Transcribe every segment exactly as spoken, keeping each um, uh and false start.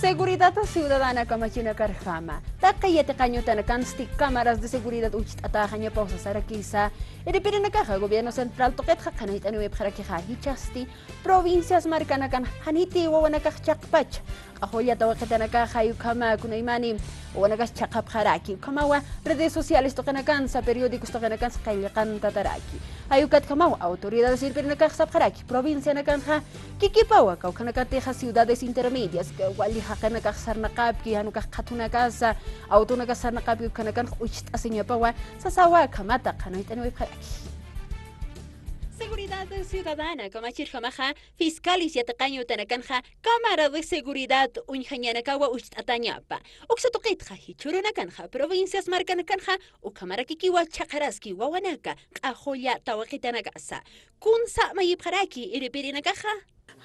Seguridad ciudadana kamachinakarjama. Taqi yatiqañ utanakansti cámaras de seguridad ucht'atäxañapaw sasarakisa. Irpirinakaxa gobierno central tuqitxa qhanayt'aniwaypxarakixa jichhasti provincias markanakan janiti wawanakax chaqpacha. Q'axulla tawaqitanakaxa ukhama kunaymani wawanakas chaqapxaraki. Ukhamawa redes sociales tuqinakansa, periódicos tuqinakansa qillqantataraki. Jay ukatjamaw autoridades irpirinakax sapxaraki provincianakanxa kikipawa kawkhanakatixa ciudades intermedias, wali jaqinakax sarnaqapki, jan ukax qhatunakasa, autonakas sarnaqapki, ukhanakanx ucht'asiñapawa sasawa. Ukhamata qhanayt'aniwaypxaraki. Seguridad Ciudadana kamachirjamaxa fiscales yatiqañ utanakanxa cámara de seguridad uñjañanakawa ucht'atañapa. Uksa tuqitxa jichhürunakanxa provincias markanakanxa ukhamarakikiwa chhaqaraski wawanaka q'axulla tawaqitanakasa. Kunsa mayipxaraki irpirinakaxa.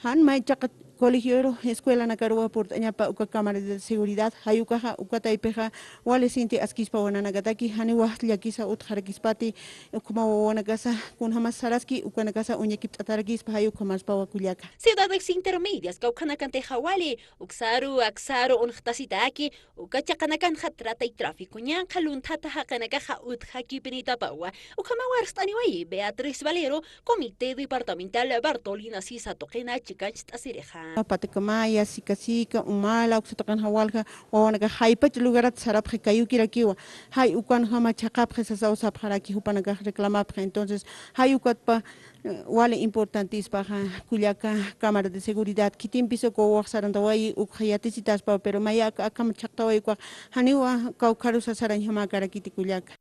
Jan may chaqat colegioru, escuelanakaruwa purt'añapa uka cámara de seguridad, jay ukaxa uka taypixa wali sinti askispa wawananakataki, janiwa llakisa utjarakispati, ukhama wawanakasa kunjamas saraski ukanakasa uñakipt'atarakispa, jay ukhamaspawa kullaka. Ciudades intermedias kawkhanakantixa wali uksaru aksaru unxtasitaki, uka chaqanakanxa trata y tráfico ñanqha lunthata jaqinakaxa utjakipinitapawa. Ukhamawa arst'aniwayi Beatriz Valero, Comité Departamental Bartolina Sisa tuqina chikancht'asirixa. Patacamaya, Sica Sica, Umala, uksa tuqinxa walja wawanakax jaypach lugarat sarapxi kayukirakiwa. Jay ukanjama chhaqapxi sasaw sapxaraki, jupanakax reclamapxi. Entonces jay ukatpa wali importantispaxa kullaka, cámara de seguridad khitimpis uka wawax sarantawayi, ukxa yatisitaspa, pero maya aka, akam chhaqtawayi ukax janiwa kawkharu sasarañjamäkarakiti kullaka.